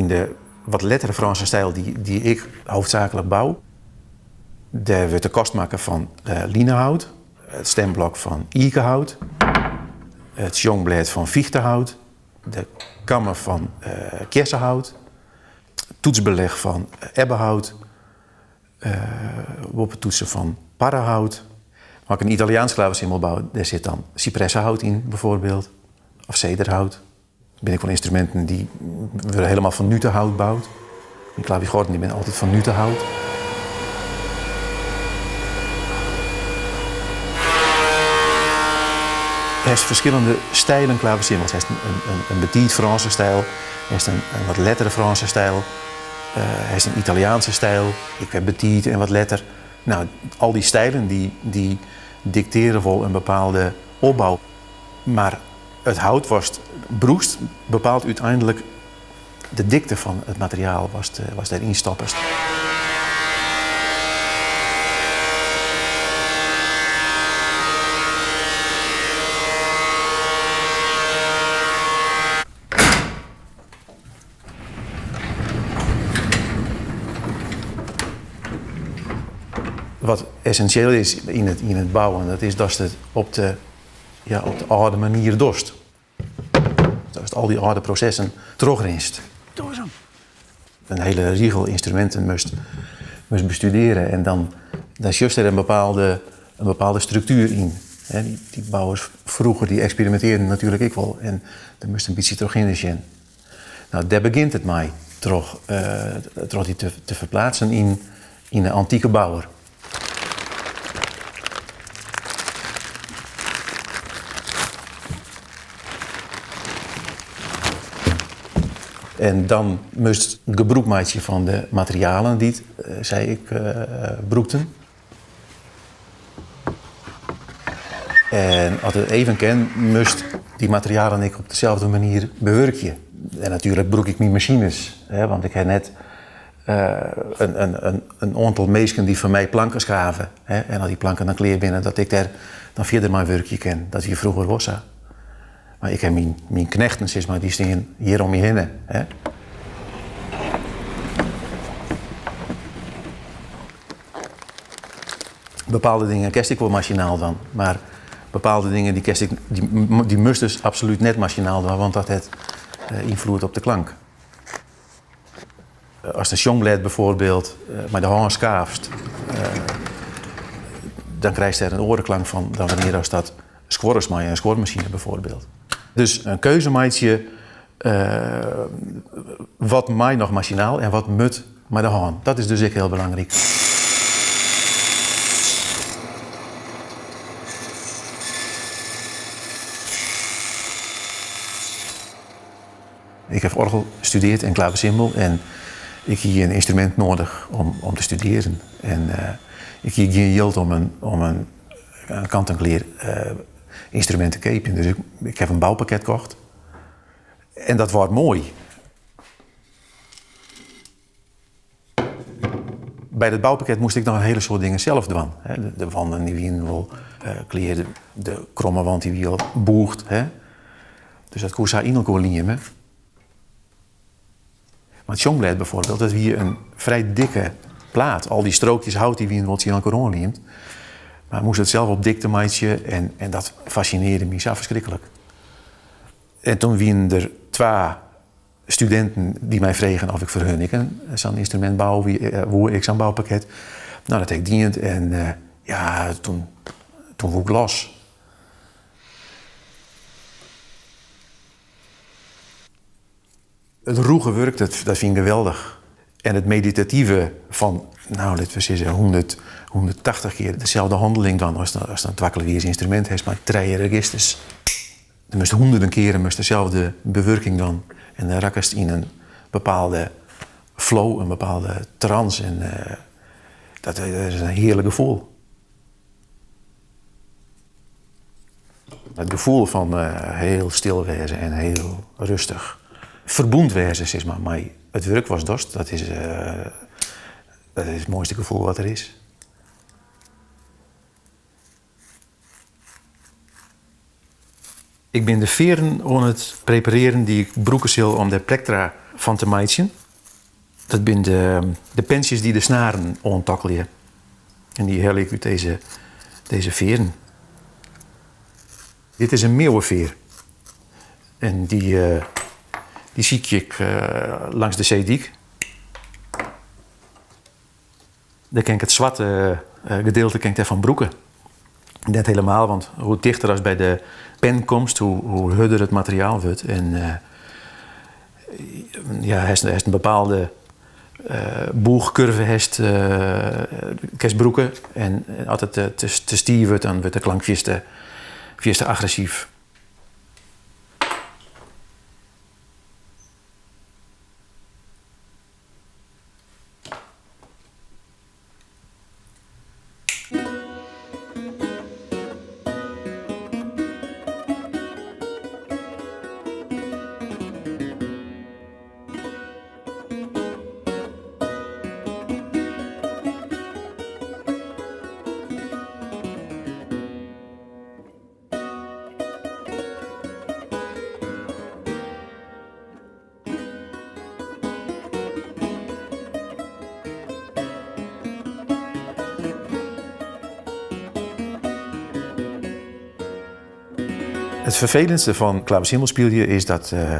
Yn de wat lettere Frânske styl dy't ik hoofdzaaklik bou, dêr wurdt de kast makke fan linehout, it stemblok fan ikehout, it sjongblêd fan fichtenhout, de kammen fan kjersehout, toetsbeleg fan ebbehout, boppetoetsen fan parrehout. As ik in Italiaansk klavesimbel bou, dêr sit dan cypressehout yn bijvoorbeeld, of cederhout. Der binne ek wol ynstruminten dy't wurde helemaal fan nutehout boud. Myn klavichorden dy binne altyd fan nutehout. Hast ferskillende stilen klavesimbels. Hast in betiid Frânske styl, hast in wat lettere Frânske styl, hast in Italiaanske styl, ek wer betiid en wat letter. No, al dy stilen dy diktearje wol in bepaalde opbou. Mar it hout watst brûkst bepaalt úteinlik de dikte fan it materiaal watst dêr ynstoppest. Wat essensjeel is yn it bouwen, dat is datst it op de ja, op de âlde manier dochst. Datst al dy âlde prosessen trochrinst. In hiele rigel ynstruminten moatst, moatst bestudearje en dan, dan sjochst der in bepaalde, in bepaalde struktuer yn. Dy, dy bouwers froeger dy eksperimintearren natuerlik ek wol en dêr moatst in bytsje trochhinne sjen. No, dêr begjint it mei, troch, troch dy te, te ferplaatsen yn, yn de antike bouwer. En dan moatst gebrûk meitsje fan de materialen dy't sy ek brûkten. En as it even kin, moatst dy materialen ek op deselde manier bewurkje. En natuerlik brûk ik myn masines, want ik ha net in oantal minsken dy't foar my planken skave. En as dy planken dan klear binne, dat ik dêr dan fierder mei wurkje kin. Dat wie froeger wol sa. Mar ik ha myn knechten, sis mar, dy stean hjir om my hinne. Bepaalde dingen kinst ek wol masinaal dwaan, mar bepaalde dingen dy kinst ek, dy moatst dus absolút net masinaal dwaan, want dat hat ynfloed op de klank. Ast in sjongblêd bijvoorbeeld mei de hân skaafst, dan krijst dêr in oare klank fan dan wannear ast dat skuorrest mei in skuormasine bijvoorbeeld. Dus in keuze meitsje wat mei noch masinaal en wat moat mei de hân. Dat is dus ek hiel belangryk. Ik haw oargel studearre en klavesimbel en ik hie in ynstrumint nedich om te studearjen. En ik hie gjin jild om in, om in kant-en-klear ynstrumint te keapjen. Dus ik haw in boupakket kocht. En dat waard moai. By dat boupakket moast ik noch in hiele soad dingen sels dwaan. De wanden dy wienen wol klear, de kromme wand dy wie al bûgd. Dus dat koe sa yn elkoar lieme. Want sjongblêd bijvoorbeeld, dat wie in frij dikke plaat. Al dy strookjes hout dy wienen wol tsjin elkoar oanliemd. Mar moast it sels op dikte meitsje en, en dat fascinearde my sa ferskriklik. En toen wienen der twa studinten dy't my fregen oft ik foar hun ek sa'n ynstrumint bouwe woe, ek sa'n boupakket. No, dat ha ik dien en ja, toen, toen woe ik los. It rûge wurk, dat, dat fyn ik geweldich. En it meditative fan, no, litte we sizze, 100, 180 kear deselde hanneling dwaan ast, ast in twaklaviers ynstrumint hast mei trije registers. Dan moatst hûnderten kearen moatst deselde bewurking dwaan. En dan rakkest yn in bepaalde flow, in bepaalde trance. En dat is in hearlik gefoel. It gefoel fan hiel stil wêze en hiel rêstich. Ferbûn wêze sis mar, mei it wurk watst dochst, dat is, dat is it moaiste gefoel wat der is. Ik bin de fearren oan it preparearjen dy't ik brûke sil om de plektra. fan te meitsjen. Dat binne de, de pentsjes dy't de snaren oantokkelje. En dy helje ik út dizze, dizze fearen. Dit is in meeuwenveer. En dy, eh, dy sykje ik eh, langs de seedyk. Dêr kin ik it swarte eh, gedeelte kin ik dêrfan brûke. Net helemaal, want hoe tichter ast by de pen komst, hoe, hoe hurder it materiaal wurdt. En uh, ja, hast, hast in bepaalde uh, bûchkurve hast, uh, kinst brûke. En as it te, te, te stiif wurdt, dan wurdt de klank fierste, fierste agressyf. It ferfelendste fan klavesimbelspylje is dat uh,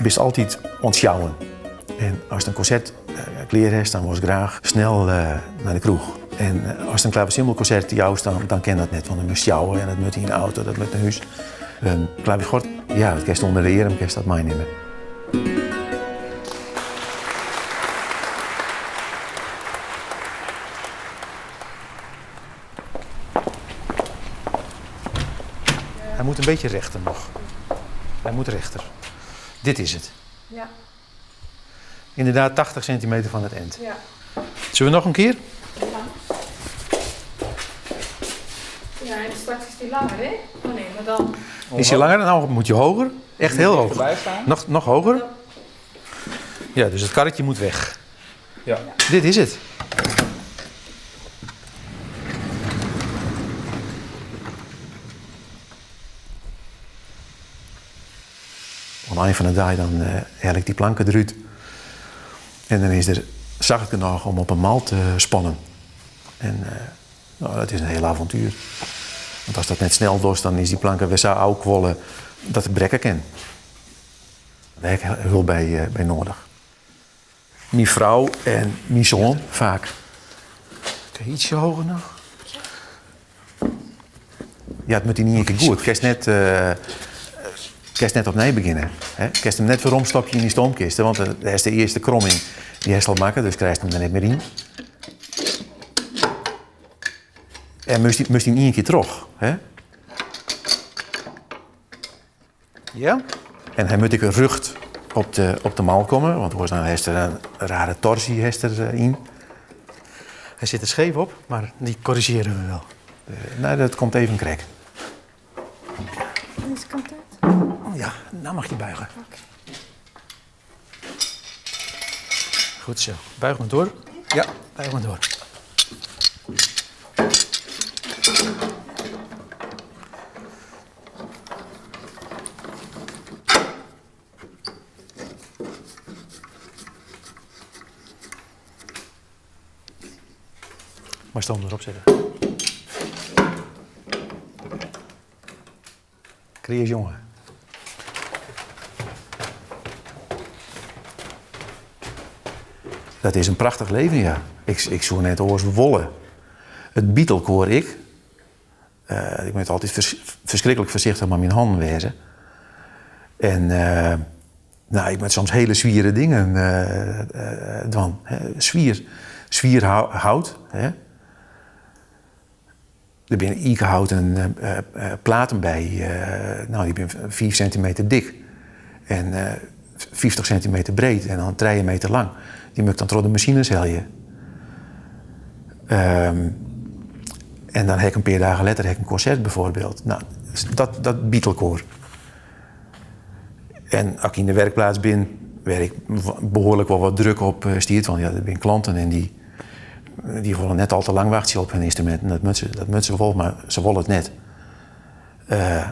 bist altyd oan it sjouwen. En ast in konsert uh, klear hast, dan wolst graach snel uh, nei de kroech. En ast in klavesimbelkonsert joust, dan, dan kin dat net, want dan moatst sjouwe en dat moat yn de auto, dat moat nei hûs. In klavichord, ja, dat kinst ûnder de earm kinst dat meinimme. Hij moet een beetje rechter nog. Hij moet rechter. Dit is het. Ja. Inderdaad, 80 centimeter van het eind. Ja. Zullen we nog een keer? Ja. Ja, en straks is die langer, hè? Oh nee, maar dan... Is die langer? Nou moet je hoger. Echt heel hoog. Erbij staan. Nog, nog hoger. Ja, dus het karretje moet weg. Ja. Dit is het. Oan it ein fan de dei dan uh, helje ik dy planken derút. En dan is der sacht genôch om op in mal te spannen. En uh, nou, dat is in hiel avontuer. Want ast dat net snel dochst, dan is dy planke wer sa ôfkuolle dat it brekke kin. Dêr ha ik help by, uh, by nedich. Myn frou en myn soan faak. Oké, ietsje hoger noch. Ja, it moat yn ien kear goed. Kinst net, uh, kinst net opnij begjinne. Hè? Kinst him net weromstopje yn dy stoomkiste, want dêr is de earste kromming dy hast al makke, dus krijst him der net mear yn. En moatst, moatst yn ien kear troch. Hè? Ja. En hy moat ek rjocht op de, op de mal komme, want oars dan hast der in rare torsy hast der eh, yn. Hy sit der skeef op, mar dy korrizjearje we wol. Eh, nee, dat komt even krekt. Deze kant uit. Oh ja, nou mag je buigen. Oké. Goed zo. Buig maar door. Ja. Buig maar door. Maar stoom erop zitten. Kreas jonge. Dat is in prachtich leven, ja. Ik, ik soe net oars wolle. It byt elkoar ek. Uh, ik moat altyd fers ferskriklik foarsichtich mei myn hannen wêze. En uh, nou, ik moat soms hiele swiere dingen uh, dwaan. Swier, swier hout. Hè. Der binne ikehouten platen by, no, dy binne 5 sintimeter dik en 50 sintimeter breed en dan 3 meter lang. Dy moat ik dan troch de masines helje. Um, en dan ha ik in pear dagen letter ha ik in konsert bijvoorbeeld. Nou, dat, dat byt elkoar. En as ik yn de werkplaats bin, wêr ik behoarlik wol wat druk op eh, stiet, want ja, der binne klanten en dy, dy wolle net al te lang wachtsje op hun ynstruminten. Dat moatte se, dat moatte se wol, mar se wolle it net. Uh,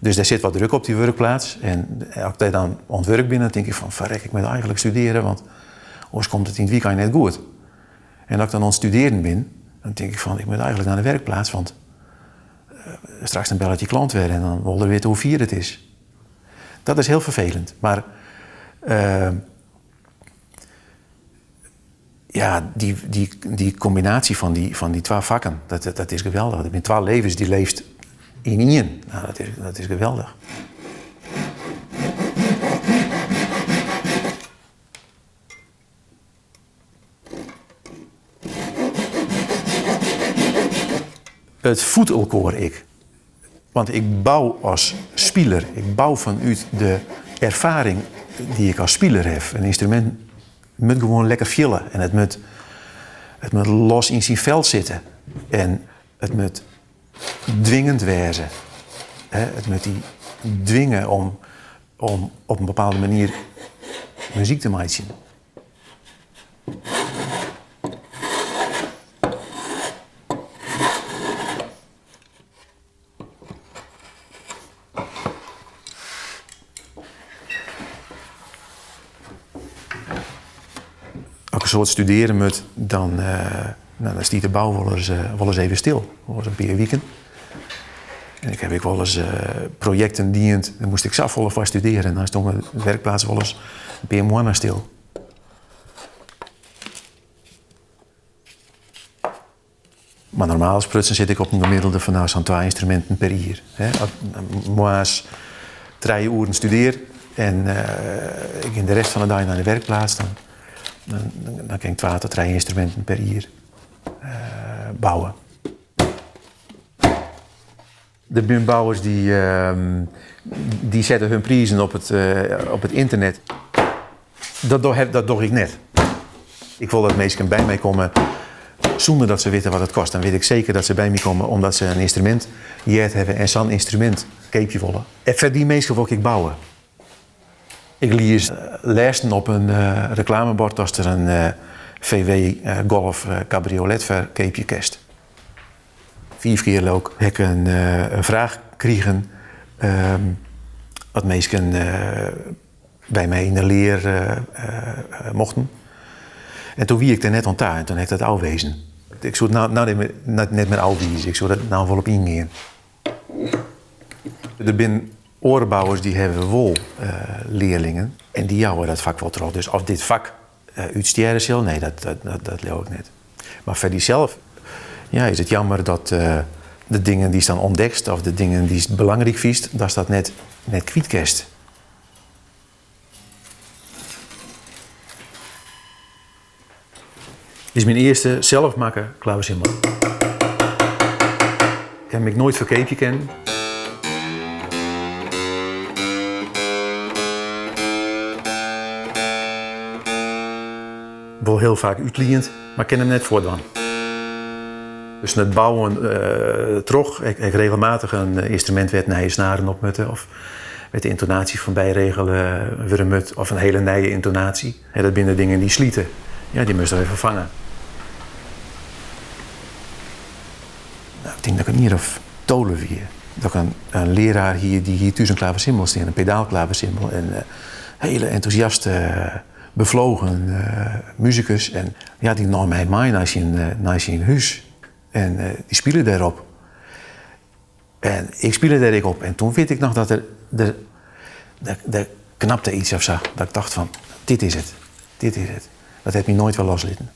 Dus der sit wat druk op dy wurkplaats. En as ik dêr dan oan it wurk bin, dan tink ik fan ferrek, ik moat eigenlik studearje, want oars komt it yn it wykein net goed. En as ik dan oan it studearjen bin, dan tink ik fan ik moat eigenlik nei de werkplaats, want straks dan bellet dy klant wer en dan wol er witte hoe fier it is. Dat is hiel ferfelend. Mar ja, dy kombinaasje fan dy twa fakken, dat is geweldich. Dat binne twa levens dy leefst yn ien. No, dat is geweldich. It foedt elkoar ek. Want ik bou as spiler, ik bou fanút de erfaring dy't ik as spiler haw. In ynstrumint moat gewoan lekker fiele en it moat, it moat los yn syn fel sitte. En it moat dwingend wêze. It moat dy dwinge om, om op in bepaalde manier muzyk te meitsjen. As ik in soad studearje moat, dan, no, dan stiet de bou wolris, wolris even stil. Wolris in pear wiken. En ik haw ek wolris projekten dien, dêr moast ik safolle foar studearje. En dan stie de werkplaats wolris in pear moanne stil. Mar normaal sprutsen sit ik op in gemiddelde fan no, sa'n twa ynstruminten per jier. As ik moarns trije oeren studearje en ik gean de rest fan de dei nei de werkplaats, dan, dan kin ik twa tot trije ynstruminten per jier bouwe. Der binne bouwers dy, dy sette hun prizen op it, op it ynternet. Dat doch, dat doch ik net. Ik wol dat minsken by my komme sûnder dat se witte wat it kostet. Dan wit ik seker dat se by my komme omdat se in ynstrumint heard hawwe en sa'n ynstrumint keapje wolle. En foar dy minsken wol ik ek bouwe. Ik lies lêsten op in reklamebord dat der in VW Golf Cabriolet ferkeapje kinst. Fiif kear leau ik ha ik in fraach krigen oft minsken by my yn de lear mochten. En doe wie ik der net oan ta en doe ha ik dat ôfwezen. Ik soe it no net mear ôfwize, ik soe der no wol op yngean. Der binne oare bouwers dy hawwe wol learlingen en dy jouwe dat fak wol troch. Dus oft dit fak útstjerre sil, nee, dat leau ik net. Mar foar dysels ja, is it jammer dat de dingen dy'tst dan ûntdekst of de dingen dy'tst belangryk fynst, datst dat net, net kwyt kinst. Dit is myn earste selfmakke klavesimbal. Ik ha him ek noait ferkeapje kinnen. Wol hiel faak útliend, mar kin him net fuortdwaan. Dus it bouwen troch, ik ha regelmatich in ynstrumint wêr't nije snaren op moatte of wêr't de yntonaasje fan byregele wurde moat of in hiele nije yntonaasje. Dat binne de dingen dy't slite. Ja, dy moatst wer ferfange. Ik tink dat ik in jier of 12 wie. Dat ik in learaar hie dy hie thús in klavesimbal stean, in pedaalklavesimbal. En hiele entûsjaste, bevlogen musikus. En ja, dy naam my mei nei syn, nei syn hús. En dy spile dêrop. En ik spile dêr ek op. En doe wit ik noch dat der, der, der, der knapte iets of sa. Dat ik tocht fan, dit is it. Dit is it. Dat hat my noait wer loslitten.